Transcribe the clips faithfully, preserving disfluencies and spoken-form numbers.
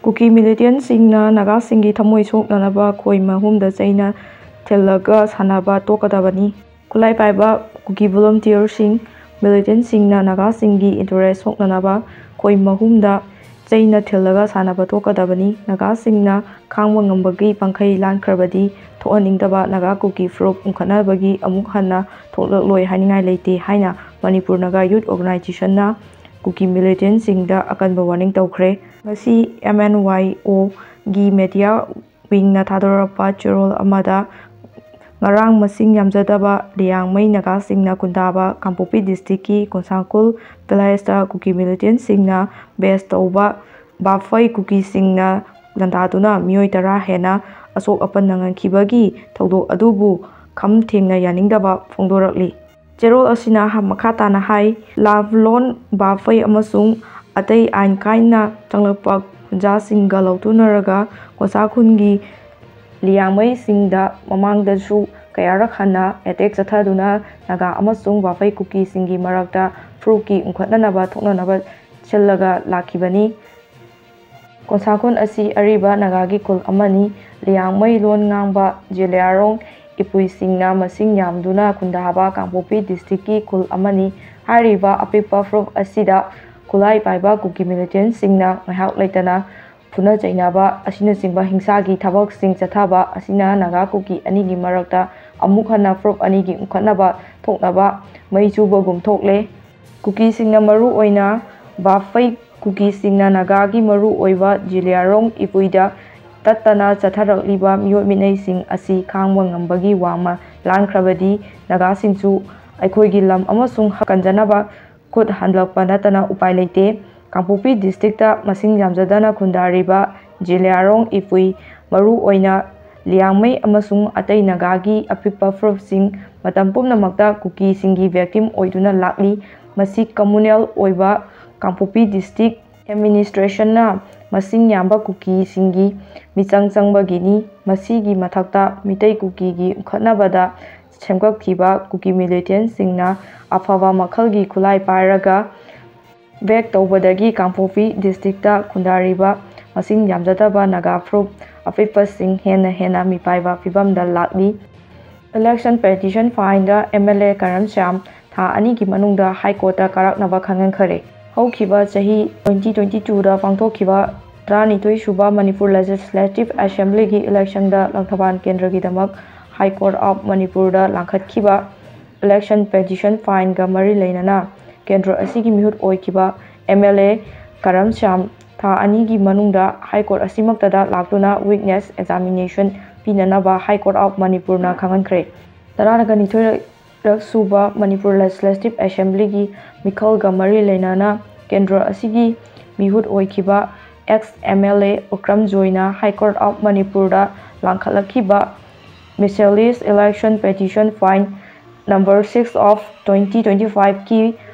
ꯀꯨꯀꯤ ꯃꯤꯂꯤꯇꯦꯟꯁꯤꯡꯅ ꯅꯥꯒꯥꯁꯤꯡꯒꯤ ꯊꯃꯣꯏ ꯁꯣꯛꯅꯅꯕ ꯈꯣꯏ ꯃꯍꯨꯝꯗ ꯆꯩꯅ ꯊꯤꯜꯂꯒ ꯁꯥꯟꯅꯕ ꯇꯣꯛꯀꯗꯕꯅꯤ꯫ ꯈꯨꯠꯂꯥꯏ ꯄꯥꯏꯕ ꯀꯨꯀꯤ ꯚꯣꯂꯨꯟꯇꯤꯌꯔꯁꯤꯡ, ꯃꯤꯂꯤꯇꯦꯟꯁꯤꯡꯅ ꯅꯥꯒꯥꯁꯤꯡꯒꯤ ꯏꯟꯇꯔꯦꯁ ꯁꯣꯛꯅꯅꯕ ꯈꯣꯏ ꯃꯍꯨꯝꯗ ꯆꯩꯅ ꯊꯤꯜꯂꯒ ꯁꯥꯟꯅꯕ ꯇꯣꯛꯀꯗꯕꯅꯤ꯫ ꯅꯥꯒꯥꯁꯤꯡꯅ ꯈꯥꯡꯕ ꯉꯝꯕꯒꯤ ꯄꯥꯡꯈꯩ ꯂꯥꯟꯈ꯭ꯔꯕꯗꯤ ꯊꯣꯛꯍꯟꯅꯤꯡꯗꯕ ꯅꯥꯒꯥ ꯀꯨꯀꯤ ꯐꯨꯔꯨꯞ ꯎꯪꯈꯠꯅꯕꯒꯤ ꯑꯃꯨꯛ ꯍꯟꯅ ꯊꯣꯛꯂꯛꯂꯣꯏ ꯍꯥꯏꯅꯤꯡꯉꯥꯏ ꯂꯩꯇꯦ ꯍꯥꯏꯅ ꯃꯅꯤꯄꯨꯔ ꯅꯥꯒꯥ ꯌꯨꯠ ꯑꯣꯔꯒꯅꯥꯏꯖꯦꯁꯟꯅ ꯀꯨꯀꯤ ꯃꯤꯂꯤꯇꯦꯟꯁꯤꯡꯗ ꯑꯀꯟꯕ ꯋꯥꯔꯅꯤꯡ ꯇꯧꯈ꯭ꯔꯦ꯫ ꯉꯁꯤ ꯑꯦꯝ ꯑꯦꯟ ꯋꯥꯏ ꯑꯣꯒꯤ ꯃꯦꯗꯤꯌꯥ ꯋꯤꯡꯅ ꯊꯥꯗꯣꯔꯛꯄ ꯆꯦꯔꯣꯜ ꯑꯃꯗ ꯉꯔꯥꯡ ꯃꯁꯤꯡ ꯌꯥꯝꯖꯗꯕ ꯂꯤꯌꯥꯡꯃꯩ ꯅꯥꯒꯥꯁꯤꯡꯅ ꯈꯨꯟꯗꯥꯕ ꯀꯥꯡꯄꯣꯛꯄꯤ ꯗꯤꯁꯇ꯭ꯔꯤꯛꯀꯤ ꯀꯣꯟꯁꯥꯡꯈꯨꯜ ꯚꯤꯂꯦꯖꯇ ꯀꯨꯀꯤ ꯃꯤꯂꯤꯇꯦꯟꯁꯤꯡꯅ ꯕꯦꯁ ꯇꯧꯕ ꯕꯥꯐꯩ ꯀꯨꯀꯤꯁꯤꯡꯅ ꯂꯥꯟꯗꯥꯗꯨꯅ ꯃꯤꯑꯣꯏ ꯇꯔꯥ ꯍꯦꯟꯅ ꯑꯁꯣꯛ ꯑꯄꯟ ꯅꯪꯍꯟꯈꯤꯕꯒꯤ ꯊꯧꯗꯣꯛ ꯑꯗꯨꯕꯨ ꯈꯝ ꯊꯦꯡꯅ ꯌꯥꯅꯤꯡꯗꯕ ꯐꯣꯡꯗꯣꯔꯛꯂꯤ꯫ ꯆꯦꯔꯣꯜ ꯑꯁꯤꯅ ꯃꯈꯥ ꯇꯥꯅ ꯍꯥꯏ, ꯂꯥꯚꯂꯣꯟ ꯕꯥꯐꯩ ꯑꯃꯁꯨꯡ ꯑꯇꯩ ꯑꯥꯏꯟ ꯀꯥꯏꯅ ꯆꯪꯂꯛꯄ ꯈꯨꯟꯖꯥꯁꯤꯡꯒ ꯂꯧꯊꯣꯛꯅꯔꯒ ꯀꯣꯟꯁꯥꯈꯨꯟꯒꯤ ꯂꯤꯌꯥꯡꯃꯩꯁꯤꯡꯗ ꯃꯃꯥꯡꯗꯁꯨ ꯀꯌꯥꯔꯛ ꯍꯟꯅ ꯑꯦꯇꯦꯛ ꯆꯠꯊꯗꯨꯅ ꯅꯥꯒꯥ ꯑꯃꯁꯨꯡ ꯕꯥꯐꯩ ꯀꯨꯀꯤꯁꯤꯡꯒꯤ ꯃꯔꯛꯇ ꯐꯨꯔꯨꯞꯀꯤ ꯎꯪꯈꯠꯅꯅꯕ ꯊꯣꯛꯅꯅꯕ ꯁꯤꯜꯂꯒ ꯂꯥꯛꯈꯤꯕꯅꯤ꯫ ꯀꯣꯟꯁꯥꯈꯨꯟ ꯑꯁꯤ ꯑꯔꯤꯕ ꯅꯥꯒꯥꯒꯤ ꯈꯨꯜ ꯑꯃꯅꯤ꯫ ꯂꯤꯌꯥꯡꯃꯩ ꯂꯣꯟ ꯉꯥꯡꯕ ꯖꯦꯂꯤꯌꯥꯔꯣꯡ ꯏꯄꯨꯏꯁꯤꯡꯅ ꯃꯁꯤꯡ ꯌꯥꯝꯗꯨꯅ ꯈꯨꯟꯗꯥꯕ ꯀꯥꯡꯄꯣꯛꯄꯤ ꯗꯤꯁꯇ꯭ꯔꯤꯛꯀꯤ ꯈꯨꯜ ꯑꯃꯅꯤ꯫ ꯍꯥꯏꯔꯤꯕ ꯑꯄꯤꯛꯄ ꯐꯨꯔꯨꯞ ꯑꯁꯤꯗ ꯈꯨꯠꯂꯥꯏ ꯄꯥꯏꯕ ꯀꯨꯀꯤ ꯃꯤꯂꯤꯇꯦꯟꯁꯤꯡꯅ ꯉꯥꯏꯍꯥꯛ ꯂꯩꯇꯅ ꯐꯨꯅ ꯆꯩꯅꯕ ꯑꯁꯤꯅꯆꯤꯡꯕ ꯍꯤꯡꯁꯥꯒꯤ ꯊꯕꯛꯁꯤꯡ ꯆꯠꯊꯕ ꯑꯁꯤꯅ ꯅꯥꯒꯥ ꯀꯨꯀꯤ ꯑꯅꯤꯒꯤ ꯃꯔꯛꯇ ꯑꯃꯨꯛ ꯍꯟꯅ ꯐꯨꯔꯨꯞ ꯑꯅꯤꯒꯤ ꯎꯪꯈꯠꯅꯕ ꯊꯣꯛꯅꯕ ꯃꯩ ꯆꯨꯕꯒꯨꯝ ꯊꯣꯛꯂꯦ꯫ ꯀꯨꯀꯤꯁꯤꯡꯅ ꯃꯔꯨ ꯑꯣꯏꯅ ꯕꯥꯐꯩ ꯀꯨꯀꯤꯁꯤꯡꯅ ꯅꯥꯒꯥꯒꯤ ꯃꯔꯨ ꯑꯣꯏꯕ ꯖꯤꯂꯤꯌꯥꯔꯣꯡ ꯏꯄꯨꯏꯗ ꯇꯠꯇꯅ ꯆꯠꯊꯔꯛꯂꯤꯕ ꯃꯤꯑꯣꯠ ꯃꯤꯅꯩꯁꯤꯡ ꯑꯁꯤ ꯈꯥꯡꯕ ꯉꯝꯕꯒꯤ ꯋꯥꯡꯃ ꯂꯥꯟꯈ꯭ꯔꯕꯗꯤ ꯅꯥꯒꯥꯁꯤꯡꯁꯨ ꯑꯩꯈꯣꯏꯒꯤ ꯂꯝ ꯑꯃꯁꯨꯡ ꯍꯛ ꯀꯟꯖꯅꯕ ꯈꯨꯠ ꯍꯟꯂꯛꯄ ꯅꯠꯇꯅ ꯎꯄꯥꯏ ꯂꯩꯇꯦ꯫ ꯀꯥꯡꯄꯣꯛꯄꯤ ꯗꯤꯁꯇ꯭ꯔꯤꯛꯇ ꯃꯁꯤꯡ ꯌꯥꯝꯖꯗꯅ ꯈꯨꯟꯗꯥꯔꯤꯕ ꯖꯤꯂꯤꯌꯥꯔꯣꯡ ꯏꯄꯨꯏ, ꯃꯔꯨ ꯑꯣꯏꯅ ꯂꯤꯌꯥꯡꯃꯩ ꯑꯃꯁꯨꯡ ꯑꯇꯩ ꯅꯥꯒꯥꯒꯤ ꯑꯄꯤꯛꯄ ꯐꯨꯔꯨꯞꯁꯤꯡ ꯃꯇꯝ ꯄꯨꯝꯅꯃꯛꯇ ꯀꯨꯀꯤꯁꯤꯡꯒꯤ victim ꯑꯣꯏꯗꯨꯅ ꯂꯥꯛꯂꯤ꯫ ꯃꯁꯤ communal ꯑꯣꯏꯕ ꯀꯥꯡꯄꯣꯛꯄꯤ ꯗꯤꯁꯇ꯭ꯔꯤꯛ ꯑꯦꯗꯃꯤꯅꯤꯁꯇ꯭ꯔꯦꯁꯟꯅ ꯃꯁꯤꯡ ꯌꯥꯝꯕ ꯀꯨꯀꯤꯁꯤꯡꯒꯤ ꯃꯤꯆꯪ ꯆꯪꯕꯒꯤꯅꯤ꯫ ꯃꯁꯤꯒꯤ ꯃꯊꯛꯇ ꯃꯤꯇꯩ ꯀꯨꯀꯤꯒꯤ ꯎꯪꯈꯠꯅꯕꯗ ꯁꯦꯝꯒꯠꯈꯤꯕ ꯀꯨꯀꯤ ꯃꯤꯂꯤꯇꯦꯟꯁꯤꯡꯅ ꯑꯐꯕ ꯃꯈꯜꯒꯤ ꯈꯨꯠꯂꯥꯏ ꯄꯥꯏꯔꯒ ꯕꯦꯛ ꯇꯧꯕꯗꯒꯤ ꯀꯥꯡꯄꯣꯛꯄꯤ ꯗꯤꯁꯇ꯭ꯔꯤꯛꯇ ꯈꯨꯟꯗꯥꯔꯤꯕ ꯃꯁꯤꯡ ꯌꯥꯝꯖꯗꯕ ꯅꯥꯒꯥ ꯐꯨꯔꯨꯞ ꯑꯄꯤꯛꯄꯁꯤꯡ ꯍꯦꯟꯅ ꯍꯦꯟꯅ ꯃꯤꯄꯥꯏꯕ ꯐꯤꯕꯝꯗ ꯂꯥꯛꯂꯤ꯫ Election petition fineꯗ MLA ꯀꯔꯝ ꯁ꯭ꯌꯥꯝ ꯊꯥ ꯑꯅꯤꯒꯤ ꯃꯅꯨꯡꯗ High Courtꯇ ꯀꯥꯔꯛꯅꯕ ꯈꯪꯍꯟꯈꯔꯦ꯫ ꯍꯧꯈꯤꯕ ꯆꯍꯤ twenty twenty twoꯗ ꯄꯥꯡꯊꯣꯛꯈꯤꯕ ꯇꯔꯥꯅꯤꯊꯣꯏ ꯁꯨꯕ Manipur Legislative Assemblyꯒꯤ electionꯗ Langthabal ꯀꯦꯟꯗ꯭ꯔꯒꯤꯗꯃꯛ High Court of ꯃꯅꯤꯄꯨꯔꯗ ꯂꯥꯡꯈꯠꯈꯤꯕ election petition fineꯒ ꯃꯔꯤ ꯂꯩꯅꯅ ꯀꯦꯟꯗ꯭ꯔ ꯑꯁꯤꯒꯤ ꯃꯤꯍꯨꯠ ꯑꯣꯏꯈꯤꯕ MLA ꯀꯔꯝ ꯁ꯭ꯌꯥꯝ ꯊꯥ ꯑꯅꯤꯒꯤ ꯃꯅꯨꯡꯗ High Court ꯑꯁꯤꯃꯛꯇꯗ ꯂꯥꯛꯇꯨꯅ witness examination ꯄꯤꯅꯅꯕ High Court of ꯃꯅꯤꯄꯨꯔꯅ ꯈꯪꯍꯟꯈ꯭ꯔꯦ꯫ ꯇꯔꯥꯒ ꯅꯤꯊꯣꯏꯔꯛ ꯁꯨꯕ ꯃꯅꯤꯄꯨꯔ Legislative Assemblyꯒꯤ ꯃꯤꯈꯜꯒ ꯃꯔꯤ ꯂꯩꯅꯅ ꯀꯦꯟꯗ꯭ꯔ ꯑꯁꯤꯒꯤ ꯃꯤꯍꯨꯠ ꯑꯣꯏꯈꯤꯕ ex MLA ꯎꯀ꯭ꯔꯝ ꯖꯣꯏꯅ High Court of ꯃꯅꯤꯄꯨꯔꯗ ꯂꯥꯡꯈꯠꯂꯛꯈꯤꯕ miscellaneous election petition fine number six of twenty twenty fiveꯀꯤ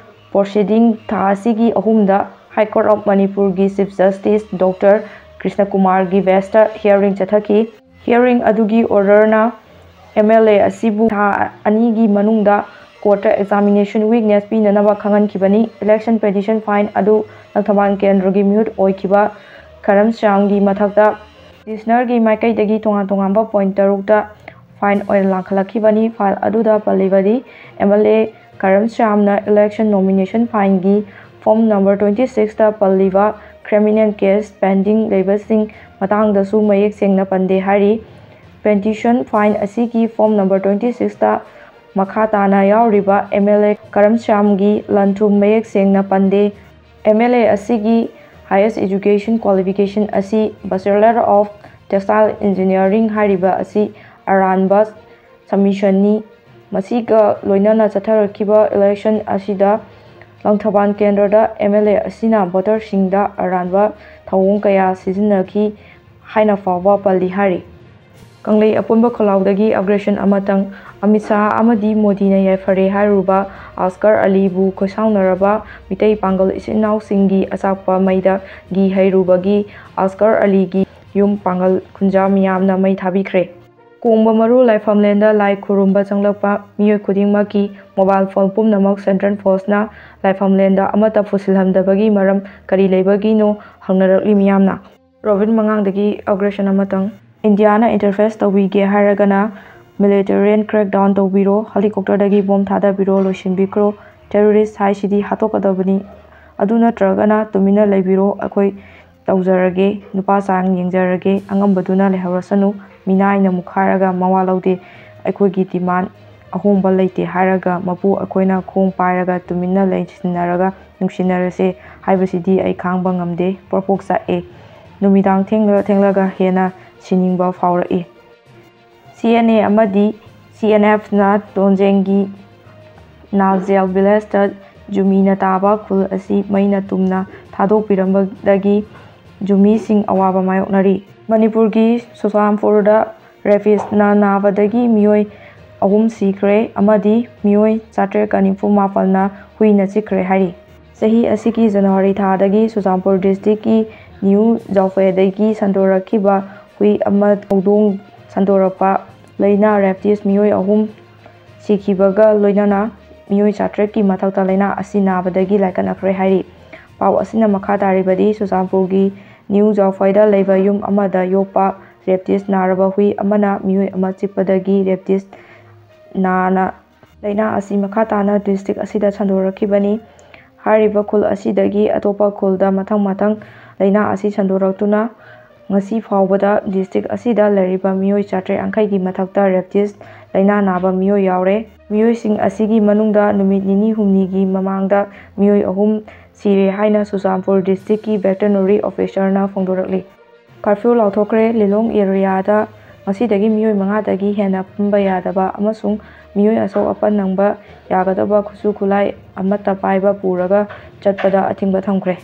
proceeding ꯊꯥ ꯑꯁꯤꯒꯤ ꯑꯍꯨꯝꯗ High Court of ꯃꯅꯤꯄꯨꯔꯒꯤ Chief Justice Doctor Krishna ꯀꯨꯃꯥꯔꯒꯤ benchꯇ hearing ꯆꯠꯊꯈꯤ꯫ Hearing ꯑꯗꯨꯒꯤ orderꯅ MLA ꯑꯁꯤꯕꯨ ꯊꯥ ꯑꯅꯤꯒꯤ ꯃꯅꯨꯡꯗ courtꯇ examination witness ꯄꯤꯅꯅꯕ ꯈꯪꯍꯟꯈꯤꯕꯅꯤ꯫ Election petition fine ꯑꯗꯨ ꯂꯪꯊꯕꯥꯜ ꯀꯦꯟꯗ꯭ꯔꯒꯤ ꯃꯤꯍꯨꯠ ꯑꯣꯏꯈꯤꯕ ꯀꯔꯝ ꯁ꯭ꯌꯥꯝꯒꯤ ꯃꯊꯛꯇ petitionerꯒꯤ ꯃꯥꯏꯀꯩꯗꯒꯤ ꯇꯣꯉꯥꯟ ꯇꯣꯉꯥꯟꯕ point ꯇꯔꯨꯛꯇ fine ꯑꯣꯏꯅ ꯂꯥꯡꯈꯠꯂꯛꯈꯤꯕꯅꯤ꯫ File ꯑꯗꯨꯗ ꯄꯜꯂꯤꯕꯗꯤ MLA ꯀꯔꯝ ꯁ꯭ꯌꯥꯝꯅ election nomination fineꯒꯤ form number twenty sixꯇ ꯄꯜꯂꯤꯕ criminal case pending ꯂꯩꯕꯁꯤꯡ ꯃꯇꯥꯡꯗꯁꯨ ꯃꯌꯦꯛ ꯁꯦꯡꯅ ꯄꯟꯗꯦ ꯍꯥꯏꯔꯤ꯫ Petition fine ꯑꯁꯤꯒꯤ form number twenty sixꯇ ꯃꯈꯥ ꯇꯥꯅ ꯌꯥꯎꯔꯤꯕ MLA ꯀꯔꯝ ꯁ꯭ꯌꯥꯝꯒꯤ ꯂꯟ ꯊꯨꯝ ꯃꯌꯦꯛ ꯁꯦꯡꯅ ꯄꯟꯗꯦ꯫ MLA ꯑꯁꯤꯒꯤ highest education qualification ꯑꯁꯤ Bachelor of Textile Engineering ꯍꯥꯏꯔꯤꯕ ꯑꯁꯤ ꯑꯔꯥꯟꯕ submissionꯅꯤ꯫ ꯃꯁꯤꯒ ꯂꯣꯏꯅꯅ ꯆꯠꯊꯔꯛꯈꯤꯕ election ꯑꯁꯤꯗ ꯂꯪꯊꯕꯥꯜ ꯀꯦꯟꯗ꯭ꯔꯗ MLA ꯑꯁꯤꯅ voterꯁꯤꯡꯗ ꯑꯔꯥꯟꯕ ꯊꯧꯑꯣꯡ ꯀꯌꯥ ꯁꯤꯖꯤꯟꯅꯈꯤ ꯍꯥꯏꯅ ꯐꯥꯎꯕ ꯄꯜꯂꯤ ꯍꯥꯏꯔꯤ꯫ ꯀꯪꯂꯩ ꯑꯄꯨꯟꯕ ꯈꯨꯜꯂꯥꯎꯗꯒꯤ aggression ꯑꯃꯇꯪ꯫ ꯑꯃꯤꯠ ꯁꯥꯍ ꯑꯃꯗꯤ ꯃꯣꯗꯤꯅ ꯌꯥꯏꯐꯔꯦ ꯍꯥꯏꯔꯨꯕ ꯑꯁꯀꯔ ꯑꯂꯤꯕꯨ ꯈꯣꯏꯁꯥꯎꯅꯔꯕ ꯃꯤꯇꯩ ꯄꯥꯡꯒꯜ ꯏꯆꯤꯟ ꯏꯅꯥꯎꯁꯤꯡꯒꯤ ꯑꯆꯥꯛꯄ ꯃꯩꯗ ꯘꯤ ꯍꯩꯔꯨꯕꯒꯤ ꯑꯁꯀꯔ ꯑꯂꯤꯒꯤ ꯌꯨꯝ ꯄꯥꯡꯒꯜ ꯈꯨꯟꯖꯥ ꯃꯤꯌꯥꯝꯅ ꯃꯩ ꯊꯥꯕꯤꯈ꯭ꯔꯦ꯫ ꯀꯣꯡꯕ ꯃꯔꯨ ꯂꯥꯏꯐꯝꯂꯦꯟꯗ ꯂꯥꯏ ꯈꯨꯔꯨꯝꯕ ꯆꯪꯂꯛꯄ ꯃꯤꯑꯣꯏ ꯈꯨꯗꯤꯡꯃꯛꯀꯤ mobile phone ꯄꯨꯝꯅꯃꯛ Central Forceꯅ ꯂꯥꯏꯐꯝꯂꯦꯟꯗ ꯑꯃꯠꯇ ꯄꯨꯁꯤꯜꯍꯟꯗꯕꯒꯤ ꯃꯔꯝ ꯀꯔꯤ ꯂꯩꯕꯒꯤꯅꯣ ꯍꯪꯅꯔꯛꯂꯤ ꯃꯤꯌꯥꯝꯅ꯫ ꯔꯣꯕꯤꯟ ꯃꯉꯥꯡꯗꯒꯤ ꯑꯒ꯭ꯔꯦꯁꯟ ꯑꯃꯇꯪ꯫ ꯏꯟꯗꯤꯌꯥꯅ ꯏꯟꯇꯔꯐꯦꯁ ꯇꯧꯕꯤꯒꯦ ꯍꯥꯏꯔꯒꯅ ꯃꯤꯂꯤꯇꯦꯔꯤꯌꯦꯟ ꯀ꯭ꯔꯦꯛ ꯗꯥꯎꯟ ꯇꯧꯕꯤꯔꯣ, ꯍꯦꯂꯤꯀꯣꯞꯇꯔꯗꯒꯤ ꯕꯣꯝ ꯊꯥꯗꯕꯤꯔꯣ, ꯂꯣꯏꯁꯤꯟꯕꯤꯈ꯭ꯔꯣ꯫ ꯇꯦꯔꯣꯔꯤꯁ ꯍꯥꯏꯁꯤꯗꯤ ꯍꯥꯠꯇꯣꯛꯀꯗꯕꯅꯤ꯫ ꯑꯗꯨ ꯅꯠꯇ꯭ꯔꯒꯅ ꯇꯨꯃꯤꯟꯅ ꯂꯩꯕꯤꯔꯣ, ꯑꯩꯈꯣꯏ ꯇꯧꯖꯔꯒꯦ, ꯅꯨꯄꯥ ꯆꯥꯡ ꯌꯦꯡꯖꯔꯒꯦ, ꯑꯉꯝꯕꯗꯨꯅ ꯂꯩꯍꯧꯔꯁꯅꯨ, ꯃꯤꯅꯥꯏꯅ ꯃꯨꯛꯈꯥꯏꯔꯒ ꯃꯋꯥ ꯂꯧꯗꯦ꯫ ꯑꯩꯈꯣꯏꯒꯤ ꯗꯤꯃꯥꯟ ꯑꯍꯣꯡꯕ ꯂꯩꯇꯦ ꯍꯥꯏꯔꯒ ꯃꯄꯨ ꯑꯩꯈꯣꯏꯅ ꯈꯣꯡ ꯄꯥꯏꯔꯒ ꯇꯨꯃꯤꯟꯅ ꯂꯩꯁꯤꯟꯅꯔꯒ ꯅꯨꯡꯁꯤꯅꯔꯁꯦ ꯍꯥꯏꯕꯁꯤꯗꯤ ꯑꯩ ꯈꯥꯡꯕ ꯉꯝꯗꯦ꯫ ꯄ꯭ꯔꯣꯛ ꯄ꯭ꯔꯣꯛ ꯆꯥꯛꯑꯦ꯫ ꯅꯨꯃꯤꯗꯥꯡ ꯊꯦꯡꯂ ꯊꯦꯡꯂꯒ ꯍꯦꯟꯅ ꯁꯤꯅꯤꯡꯕ ꯐꯥꯎꯔꯛꯏ꯫ ꯁꯤ ꯑꯦꯟ ꯑꯦ ꯑꯃꯗꯤ ꯁꯤ ꯑꯦꯟ ꯑꯦꯐꯅ ꯇꯣꯟꯖꯦꯡꯒꯤ ꯅꯥꯜꯖꯦꯜ ꯚꯤꯂꯦꯖꯇ ꯖꯨꯃꯤꯅ ꯇꯥꯕ ꯈꯨꯜ ꯑꯁꯤ ꯃꯩꯅ ꯇꯨꯝꯅ ꯊꯥꯗꯣꯛꯄꯤꯔꯝꯕꯗꯒꯤ ꯖꯨꯃꯤꯁꯤꯡ ꯑꯋꯥꯕ ꯃꯥꯌꯣꯛꯅꯔꯤ꯫ ꯃꯅꯤꯄꯨꯔꯒꯤ ꯆꯨꯔꯆꯥꯟꯄꯨꯔꯗ ꯔꯦꯕꯤꯁꯅ ꯅꯥꯕꯗꯒꯤ ꯃꯤꯑꯣꯏ ꯑꯍꯨꯝ ꯁꯤꯈ꯭ꯔꯦ ꯑꯃꯗꯤ ꯃꯤꯑꯣꯏ ꯆꯥꯇ꯭ꯔꯦꯠꯀ ꯅꯤꯐꯨ ꯃꯥꯄꯜꯅ ꯍꯨꯏꯅ ꯆꯤꯛꯈ꯭ꯔꯦ ꯍꯥꯏꯔꯤ꯫ ꯆꯍꯤ ꯑꯁꯤꯒꯤ ꯖꯅꯋꯥꯔꯤ ꯊꯥꯗꯒꯤ ꯆꯨꯔꯆꯥꯟꯄꯨꯔ ꯗꯤꯁꯇ꯭ꯔꯤꯛꯀꯤ ꯅ꯭ꯌꯨ ꯖꯥꯎꯐꯦꯗꯒꯤ ꯁꯟꯗꯣꯔꯛꯈꯤꯕ ꯍꯨꯏ ꯑꯃ ꯍꯧꯗꯣꯡ ꯁꯟꯗꯣꯔꯛꯄ ꯂꯩꯅꯥ ꯔꯦꯕꯤꯁ ꯃꯤꯑꯣꯏ ꯑꯍꯨꯝ ꯁꯤꯈꯤꯕꯒ ꯂꯣꯏꯅꯅ ꯃꯤꯑꯣꯏ ꯆꯥꯇ꯭ꯔꯦꯠꯀꯤ ꯃꯊꯛꯇ ꯂꯩꯅꯥ ꯑꯁꯤ ꯅꯥꯕꯗꯒꯤ ꯂꯥꯏꯀꯠꯅꯈ꯭ꯔꯦ ꯍꯥꯏꯔꯤ꯫ ꯄꯥꯎ ꯑꯁꯤꯅ ꯃꯈꯥ ꯇꯥꯔꯤꯕꯗꯤ ꯆꯨꯔꯆꯥꯟꯄꯨꯔꯒꯤ ꯅ꯭ꯌꯨ ꯖꯥꯎꯐꯥꯏꯗ ꯂꯩꯕ ꯌꯨꯝ ꯑꯃꯗ ꯌꯣꯛꯄ ꯔꯦꯕꯤꯁ ꯅꯥꯔꯕ ꯍꯨꯏ ꯑꯃꯅ ꯃꯤꯑꯣꯏ ꯑꯃ ꯆꯤꯛꯄꯗꯒꯤ ꯔꯦꯕꯤꯁ ꯅꯥꯅ ꯂꯩꯅꯥ ꯑꯁꯤ ꯃꯈꯥ ꯇꯥꯅ ꯗꯤꯁꯇ꯭ꯔꯤꯛ ꯑꯁꯤꯗ ꯁꯟꯗꯣꯔꯛꯈꯤꯕꯅꯤ꯫ ꯍꯥꯏꯔꯤꯕ ꯈꯨꯜ ꯑꯁꯤꯗꯒꯤ ꯑꯇꯣꯞꯄ ꯈꯨꯜꯗ ꯃꯊꯪ ꯃꯊꯪ ꯂꯩꯅꯥ ꯑꯁꯤ ꯁꯟꯗꯣꯔꯛꯇꯨꯅ ꯉꯁꯤ ꯐꯥꯎꯕꯗ ꯗꯤꯁꯇ꯭ꯔꯤꯛ ꯑꯁꯤꯗ ꯂꯩꯔꯤꯕ ꯃꯤꯑꯣꯏ ꯆꯥꯇ꯭ꯔꯦꯠ ꯌꯥꯡꯈꯩꯒꯤ ꯃꯊꯛꯇ ꯔꯦꯕꯤꯁ ꯂꯩꯅꯥ ꯅꯥꯕ ꯃꯤꯑꯣꯏ ꯌꯥꯎꯔꯦ꯫ ꯃꯤꯑꯣꯏꯁꯤꯡ ꯑꯁꯤꯒꯤ ꯃꯅꯨꯡꯗ ꯅꯨꯃꯤꯠ ꯅꯤꯅꯤ ꯍꯨꯝꯅꯤꯒꯤ ꯃꯃꯥꯡꯗ ꯃꯤꯑꯣꯏ ꯑꯍꯨꯝ ꯁꯤꯔꯦ ꯍꯥꯏꯅ ꯆꯨꯔꯆꯥꯟꯄꯨꯔ ꯗꯤꯁꯇ꯭ꯔꯤꯛꯀꯤ ꯚꯦꯇꯔꯅꯔꯤ ꯑꯣꯐꯤꯁꯔꯅ ꯐꯣꯡꯗꯣꯔꯛꯂꯤ꯫ ꯀꯥꯔꯐ꯭ꯌꯨ ꯂꯥꯎꯊꯣꯛꯈ꯭ꯔꯦ꯫ ꯂꯤꯂꯣꯡ ꯑꯦꯔꯤꯌꯥꯗ ꯉꯁꯤꯗꯒꯤ ꯃꯤꯑꯣꯏ ꯃꯉꯥꯗꯒꯤ ꯍꯦꯟꯅ ꯐꯝꯕ ꯌꯥꯗꯕ ꯑꯃꯁꯨꯡ ꯃꯤꯑꯣꯏ ꯑꯁꯣꯛ ꯑꯄꯟ ꯅꯪꯕ ꯌꯥꯒꯗꯕ ꯈꯨꯠꯁꯨ ꯈꯨꯠꯂꯥꯏ ꯑꯃꯠꯇ ꯄꯥꯏꯕ ꯄꯨꯔꯒ ꯆꯠꯄꯗ ꯑꯊꯤꯡꯕ ꯊꯝꯈ꯭ꯔꯦ꯫